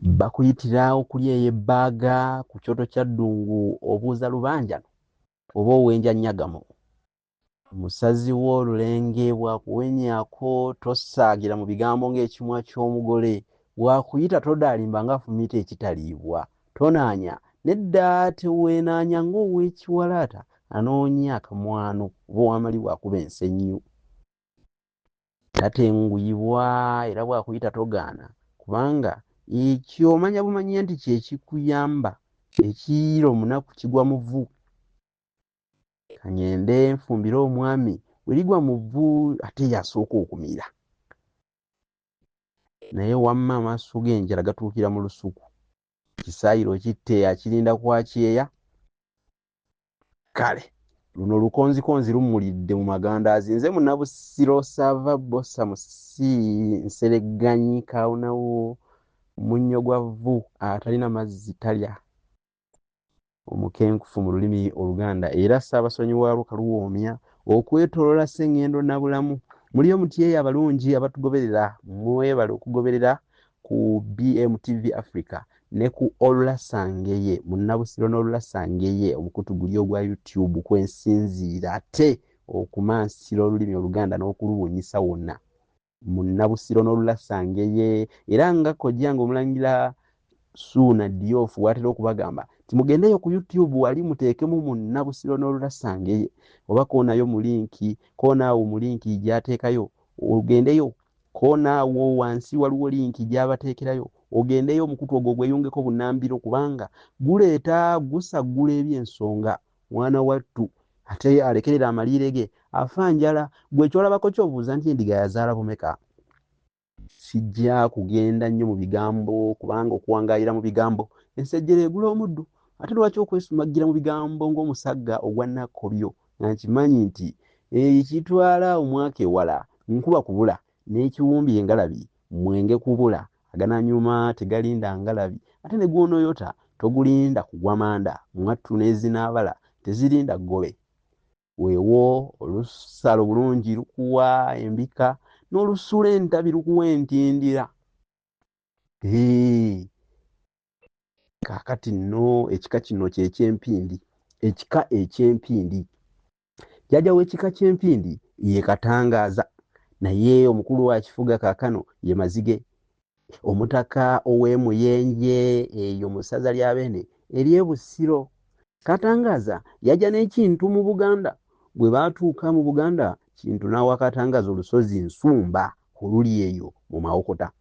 Bakuyitira okulya eyo ebbaaga ku kyoto kya Ddungu obuuza Lubanjano oba owenja Nnyagamo. Musazi w'olulenge bw'akuwenyaako tosaagira mu bigambo ng'ekimwa ky'omugole, bw'akuyita todaalimba ng'afumita ekitaliibwa. Tonaanya, nedda teweenaanya ng'owekiwalaata anoonya akamwano oba ow'amalibu akuba ensenyu. Tatenguyibwa era bw'akuyita togaana kubanga ekyo omanya bumanya nti kye kikuyamba, ekiyiira omunaku kigwa mu vvu. Ka ŋŋende nfumbire omwami, bwe ligwa mu vvu ate y'asooka okumira. Naye wamma amaaso g'enjala gatuukira mu lusuku. Kisaayiro kitte akirinda kwa kyeya. Kale luno olukonzikonzi lummulidde mu magandaazi. Nze Munnabusiro Ssaava Bbosa Musi Nsereganyi Kaawonawo munnyo gwa vvu atalina mazzi talya. Omukenkufu mu lulimi Oluganda era Ssaabasonyi waalwo Kaluwoomya okwetooloola Ssengendo Nabulamu. Muliyo mutyeyo abalungi abatugoberera mwebale okugoberera ku BMTV Africa ne ku Olulasangeye Munnabusiro n'Olulasangeye omukutu guli ogwa YouTube kwensinziira ate okumansira olulimi Oluganda n'okulubunyisa wonna. Munnabusiro n'Olulasangeye era nga kojja nga Omulangira Suuna Diouf bw'atera okubagamba nti mugendeyo ku YouTube wali muteekemu Munnabusiro n'Olulasangeye oba koonayo mu linki koona awo mu linki gy'ateekayo ogendeyo koona awo wansi waliwo linki gy'abateekerayo ogendeyo omukutu ogwo gweyungeko bunnambiro kubanga guleeta gusaggula eby'ensonga mwana wattu ate alekerera amaliire ge afa njala gwe kyolabako kyobuuza nti endiga yazaala bumeka. Sijja kugenda nnyo mu bigambo kubanga okuwangaayira mu bigambo ensejjere egula omuddu. Ate lwaki okwesumagira mu bigambo ng'omusagga ogwa Nakkobyo nga nkimanyi nti ekitwala omwaka ewala nkuba kubula n'ekiwumbi engalabi mwenge kubula agananyuma tegalinda ngalabi ate ne gw'onoyota togulinda kugwa manda mwattu n'ezinaabala tezirinda ggobe. Weewo olusala obulungi lukuwa embika n'olusula entabi lukuwa entindira. Hee. Kaakati nno ekika kino kye ky'empindi, ekika eky'empindi. Jjajja w'ekika ky'empindi ye Katangaaza, naye omukulu akifuga kaakano ye Mazige. Omutaka ow'e Muyenje eyo mu ssaza lya Beene ery'e Busiro. Katangaaza yajja ne Kintu mu Buganda. Bwe baatuuka mu Buganda, Kintu n'awa Katangaaza olusozi Nsumba oluli eyo mu Mawokota.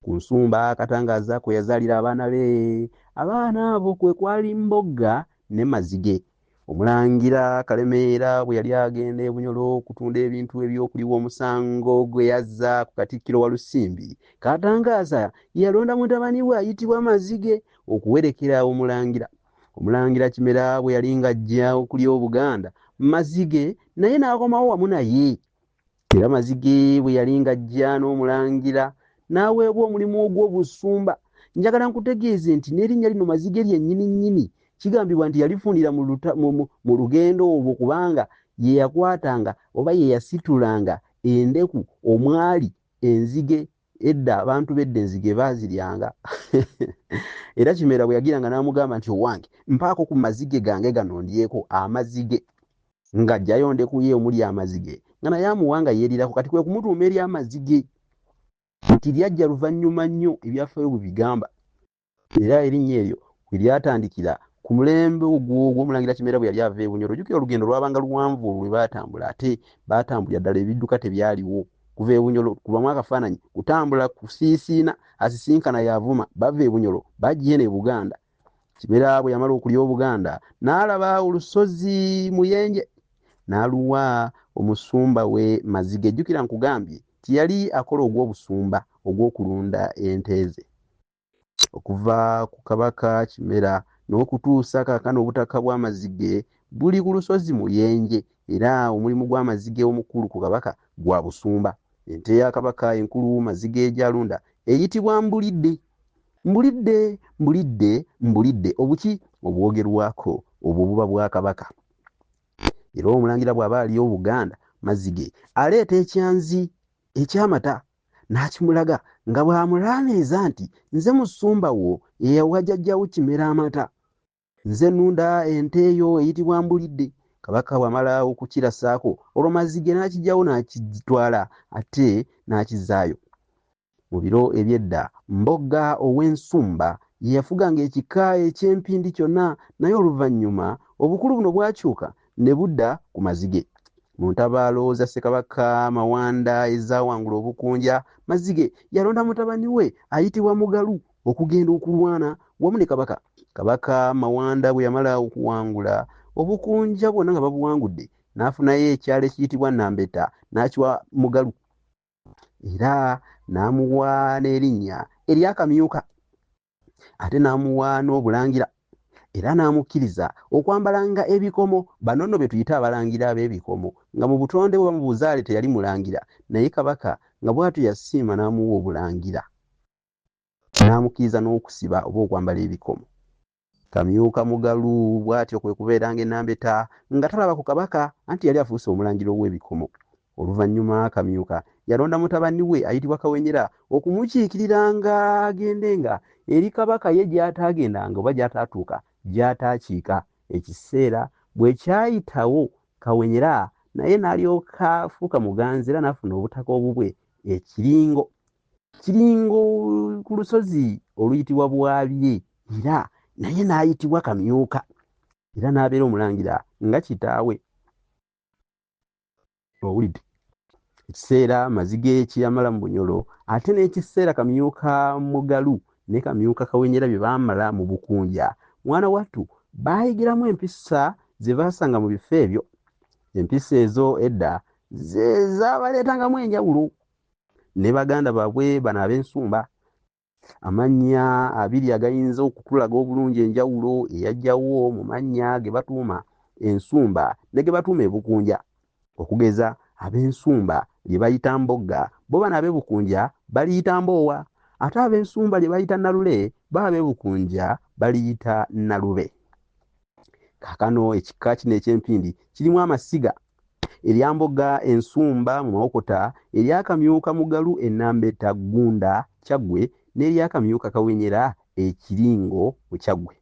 Ku Nsumba Katangaaza kwe yazaalira abaana be. Abaana abo kwe kwali Mbogga ne Mazige. Omulangira Kalemeera bwe yali agenda e Bunyoro okutunda ebintu eby'okuliwa omusango gwe yazza ku Katikkiro Walusimbi, Katangaaza yalonda mutabani we ayitibwa Mazige okuwerekera Omulangira. Omulangira Kimera bwe yali ng'ajja okulya Obuganda, Mazige naye n'akomawo wamu naye. Era Mazige bwe yali ng'ajja n'Omulangira n'aweebwa omulimu ogw'obusumba. Njagala nkutegeeze nti n'erinnya lino Mazige lyennyini nnyini kigambibwa nti yalifunira mu lugendo olwo kubanga ye yakwatanga oba ye yasitulanga endeku omwali enzige. Edda abantu b'edda enzige baaziryanga. Era Kimera bwe yagiranga n'amugamba nti owange mpaako ku mazige gange gano ndyeko amazige. Ng'aggyayo ndeku ye omuli amazige nga naye amuwa nga yeerirako kati kwe kumutuuma ery'amazige nti lyajja luvannyuma nnyo ebyafaayo bwe bigamba. Era erinnya eryo we lyatandikira ku mulembe ogwo ogw'Omulangira Kimera bwe yali ava e Bunyoro. Ojjukira olugendo lwabanga luwanvu olwo lwe baatambula ate baatambulira ddala ebidduka tebyaliwo. Kuva e Bunyoro kubamu akafaananyi kutambula kusiisiina asisinkana y'avuma bava e Bunyoro bajja eno e Buganda. Kimera bwe yamala okulya Obuganda n'alaba olusozi Muyenje n'aluwa omusumba we Mazige. Jjukira nkugambye nti yali akola ogw'obusumba ogw'okulunda ente ze. Okuva ku Kabaka Kimera n'okutuusa kaakano obutaka bwa Mazige buli ku lusozi Muyenje era omulimu gwa Mazige omukulu ku Kabaka gwa busumba. Ente ya Kabaka enkulu Mazige gy'alunda eyitibwa Mbulidde. Mbulidde, mbulidde, mbulidde obuki obwogerwako obwo buba bwa Kabaka. Era Omulangira bw'aba alya Obuganda, Mazige aleeta ekyanzi eky'amata n'akimulaga Nga bw'amulaamiriza nti, Nze musumba wo eyawa jjajjaawo Kimera amata. Nze nnunda ente eyo eyitibwa Mbulidde. Kabaka bw'amala okukirasaako, olwo Mazige n'akiggyawo n'akitwala ate n'akizzaayo. Mu biro eby'edda, Mbogga ow'Ensumba ye yafuganga ekika eky'Empindi kyonna naye oluvannyuma obukulu buno bwakyuka ne budda ku Mazige. Mu ntabaalo za Ssekabaka Mawanda ezaawangula Obukunja, Mazige yalonda mutabani we ayitibwa Mugalu okugenda okulwana wamu ne Kabaka. Kabaka Mawanda bwe yamala okuwangula Obukunja bwonna nga babuwangudde, n'afunayo ekyalo ekiyitibwa Nambeta n'akiwa Mugalu era n'amuwa n'erinnya erya Kamyuka ate n'amuwa n'obulangira era n'amukkiriza okwambalanga ebikomo. Bano nno be tuyita abalangira ab'ebikomo, nga mu butonde oba mu buzaale teyali mulangira, naye Kabaka nga bw'atyo yasiima n'amuwa obulangira n'amukkiriza n'okusiba oba okwambala ebikomo. Kamyuka Mugalu bw'atyo kwe kubeeranga e Nambeta nga talaba ku Kabaka anti yali afuuse omulangira ow'ebikomo. Oluvannyuma Kamyuka yalonda mutabani we ayitibwa Kawenyera okumukiikiriranga agendenga eri Kabaka ye gy'ataagendanga oba gy'ataatuuka gy'ataakiika. Ekiseera bwe kyayitawo Kawenyera naye n'alyoka afuuka muganzi era n'afuna obutaka obubwe e Kiringo. Kiringo ku lusozi oluyitibwa Bwabye era naye n'ayitibwa Kamyuka era n'abeera omulangira nga kitaawe. Owulidde ekiseera Mazige kye yamala mu Bunyoro ate n'ekiseera Kamyuka Mugalu ne Kamyuka Kawenyera bye baamala mu Bukunja, mwana wattu baayigiramu empisa ze baasanga mu bifo ebyo. Empisa ezo edda ze zaabaleetangamu enjawulo ne baganda baabwe bano ab'ensumba. Amannya abiri agayinza okutulaga obulungi enjawulo eyajjawo mu mannya ge batuuma ensumba ne ge batuuma e Bukunja. Okugeza ab'ensumba lye bayita Mbogga, bo bano ab'e Bukunja baliyita Mboowa. Ate ab'ensumba lye bayita Nalule, bo ab'e Bukunja baliyita Nalube. Kaakano ekika kino eky'Empindi kirimu amasiga erya Mboga e Nsumba mu Mawokota, erya Kamyuka Mugalu e Nambeta Ggunda Kyaggwe n'erya Kamyuka Kawenyera e Kiringo mu Kyaggwe.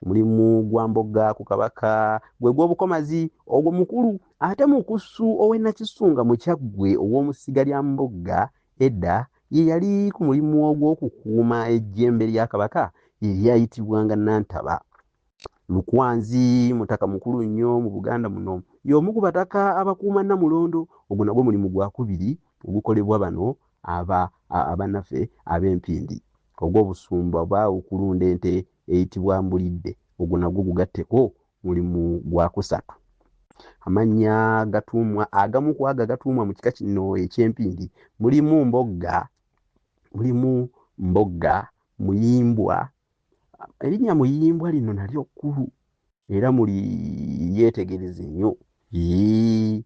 Omulimu gwa Mboga ku Kabaka gwe gw'obukomazi, ogwo mukulu ate Mukusu ow'e Nakisunga mu Kyaggwe ow'omu ssiga lya Mbogga edda ye yali ku mulimu ogw'okukuuma ejjembe lya Kabaka eryayitibwanga Nantaba. Lukwanzi mutaka mukulu nnyo mu Buganda muno. Y'omu ku bataka abakuuma Nnamulondo. Ogwo nagwo mulimu gwakubiri ogukolebwa bano aba abannaffe ab'Empindi. Ogw'obusumba oba okulunda ente eyitibwa Mbulidde ogwo nagwo gugatteko mulimu gwakusatu. Amannya gatuumwa agamu ku ago agatuumwa mu kika kino eky'Empindi mulimu Mbogga, mulimu Mbogga, Muyimbwa, Erinnya Muyimbwa lino nalyo kkulu era mulyetegereze nnyo. Yii.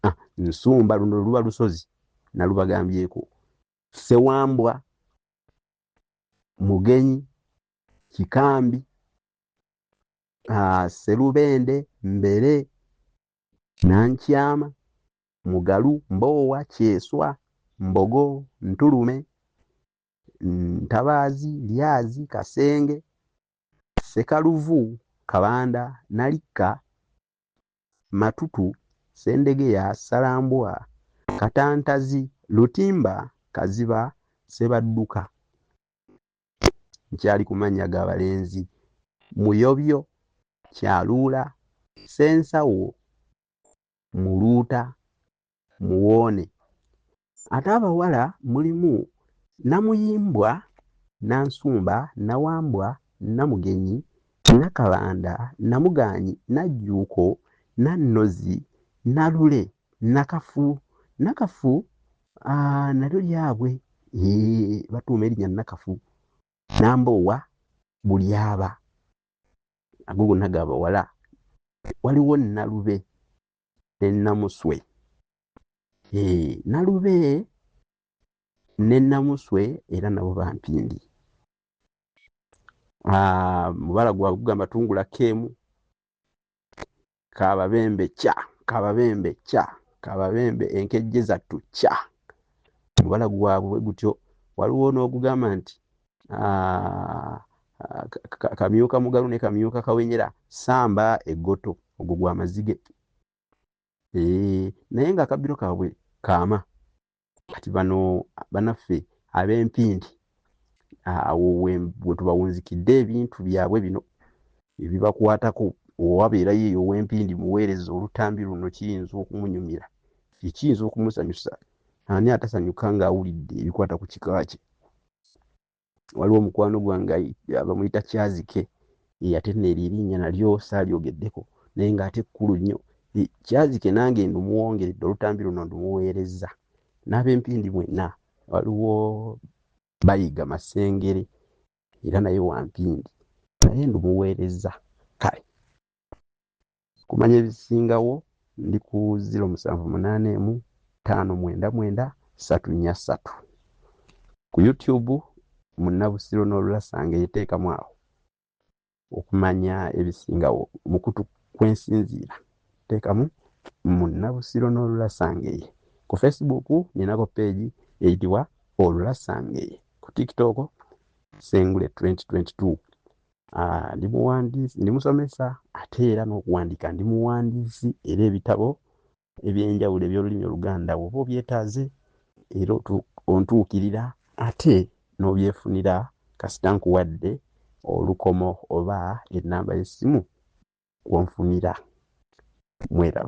Ah, Nsumba luno luba lusozi nalubagambyeko. Ssewambwa, Mugenyi, Kikambi, ah, Sserubende, Mbere, Nankyama, Mugalu, Mboowa, Kyeswa, Mbogo, Ntulume, Ntabaazi, Lyazi, Kasenge, Ssekaluvu, Kabanda, Nalikka, Matutu, Ssendegeya, Ssalambwa, Katantazi, Lutimba, Kaziba, Ssebadduka. Nkyali ku mannya ga balenzi. Muyobyo, Kyaluula, Ssensawo, Muluuta, Muwoone. Ate abawala mulimu Namuyimbwa, Nansumba, Nawambwa, Namugenyi, Nakabanda, Namugaanyi, Najjuuko, Nannozi, Nalule, Nakafu. Nakafu nalyo lyabwe. Eeh, batuuma erinnya Nakafu. Namboowa, Bulyaba. Ago gonna ga bawala. Waliwo Nalube ne Namuswe. Eeh, Nalube ne Namuswe era nabo ba Mpindi. Mubala gwabwe gugamba tungula keemu kababembe kya kababembe kya kababembe enkejje zattu kya. Mubala gwabwe bwe gutyo. Waliwo n'ogugamba nti Kamyuka Mugalu ne Kamyuka Kawenyera samba eggoto, ogwo gwa Mazige. Naye ng'akabbiro kaabwe kaama. Kati bano banaffe ab'empindi awo we tubawunzikidde ebintu byabwe bino ebibakwatako. Owabeerayo eyo ow'empindi muweereza olutambi luno, kiyinza okumunyumira, kiyinza okumusanyusa. Ani atasanyuka ng'awulidde ebikwata ku kika kye? Waliwo omukwano gwange bamuyita Kyazike, ate nno eryo erinnya nalyo saalyogeddeko, naye ng'ate kkulu nnyo. Kyazike nange ndumuwongeredde olutambi luno, ndumuweerezza n'ab'empindi mwenna. Waliwo Bayiga Masengere, era naye wa mpindi, naye ndumuweerezza. Kale kumanya ebisingawo ndi ku 0781 599 343. Ku YouTube Munnabusiro n'Olulasanga, eteekamu awo okumanya ebisingawo. Mukutu kwensinziira, teekamu Munnabusiro n'Olulasangeye. Ku Facebook ninako page eyitibwa Olulasangeye. Ku TikTok Sengule 2022. Ndi muwandiisi, ndi musomesa, ate era n'okuwandiika ndi muwandiisi, era ebitabo ebyenjawulo eby'olulimi Oluganda bw'oba obyetaaze era ontuukirira ate n'obyefunira, kasita nkuwadde olukomo oba ennamba y'essimu kw'onfunira. Mweraba.